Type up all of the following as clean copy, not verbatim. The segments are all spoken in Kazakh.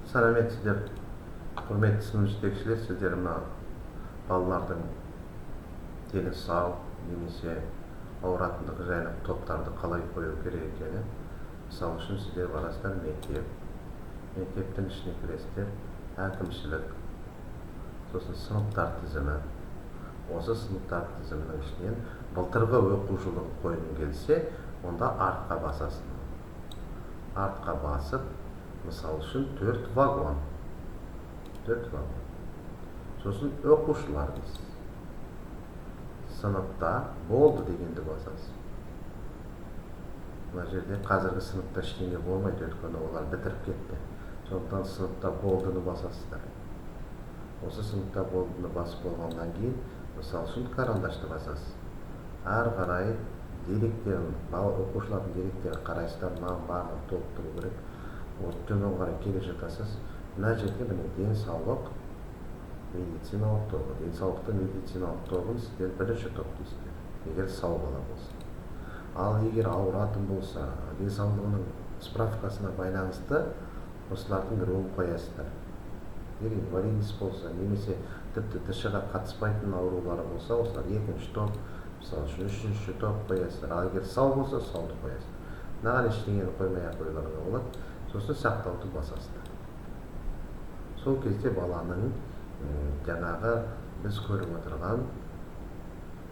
Сәлеметсіздер, құрметті сынып жетекшілер, сіздер мына балалардың дені сау немесе ауыратындығы жайлы топтарды қалай қою керек екені. Мысалы үшін, сіздер барасыздар мектеп, мектептің ішіне кіресіздер, әкімшілік, сосын сыныптар тізімі. Осы сыныптар тізімінің ішінен былтырғы оқу жылын қойғың келсе, онда артқа басасың. Артқа басып, мысалы үшін, 4 вагон. 4 вагон. Сосын оқушылар дейсіз. Сыныпта болды дегенді басасыз. Мына жерде қазіргі сыныпта ештеңе болмайды, өйткені олар бітіріп кетті. Сондықтан сыныпта болдыны басасыздар. Осы сыныпта болдыны басып болғаннан кейін, мысалы үшін, карандашты басасыз. Ары қарай деректерін, оқушылардың деректерін қарайсыздар, мынаның барлығын толықтыру керек. Осы төмен қарай келе жатасыз. Мына жерде міне денсаулық медициналық тобы. Денсаулықтың медициналық тобын сіздер бірінші топ дейсіздер, егер сау бала болса. Ал егер ауыратын болса, денсаулығының справкасына байланысты осылардың біреуін қоясыздар. Егер инвалидность болса, немесе тіпті ДШ-ға қатыспайтын аурулары болса, осылар екінші топ, мысалы үшін, үшінші топ қоясыздар. Ал егер сау болса, сауды қоясыздар. Мынаған ештеңені қоймай ақ қоюларыңа болады. Сосын сақтауды басасыздар. Сол кезде баланың жаңағы біз көріп отырған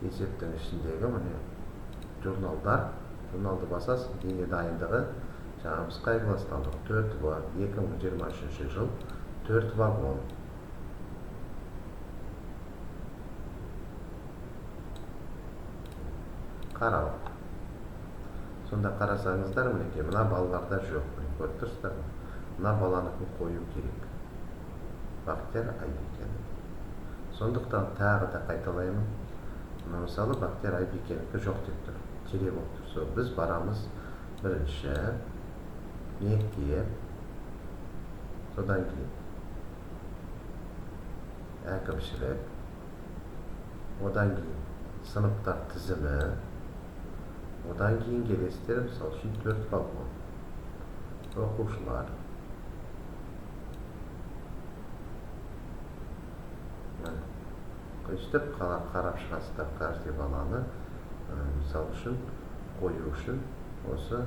есептің ішіндегі міне журналдар, журналды басасыз, дене дайындығы, жаңа біз қай класста алдық? 4 В, 2023 жыл, 4 вагон. Қарау. Сонда қарасаңыздар, мінекей, мына балаларда жоқ. Міне, көріп тұрсыздар ма? Мына баланыкін қою керек. Бақтияр Айбекені. Сондықтан тағы да қайталаймын. Мына мысалы Бақтияр Айбекенікі жоқ деп тұр. Тире болып тұр. Сол біз барамыз бірінші мектеп, содан кейін әкімшілік, одан кейін сыныптар тізімі, одан кейін келесіздер, мысалы үшін, 4 вагон, оқушылар. Өйстіп қарап шығасыздар каждый баланы, мысалы үшін, қою үшін осы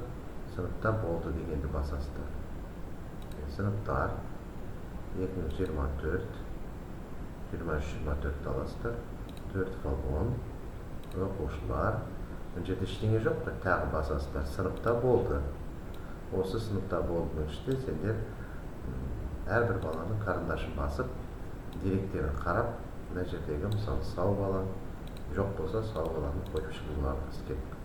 сыныпта болды дегенді басасыздар. Сыныптар 2024, 23, 24 аласыздар, 4 вагон, оқушылар. Мына жерде ештеңе жоқ қой, тағы басасыздар, сыныпта болды. Осы сыныпта болдының ішінде сендер әрбір баланың карандашын басып, деректерін қарап, мына жердегі мысалы сау бала жоқ болса, сау баланы қойып шығуларыңыз керек.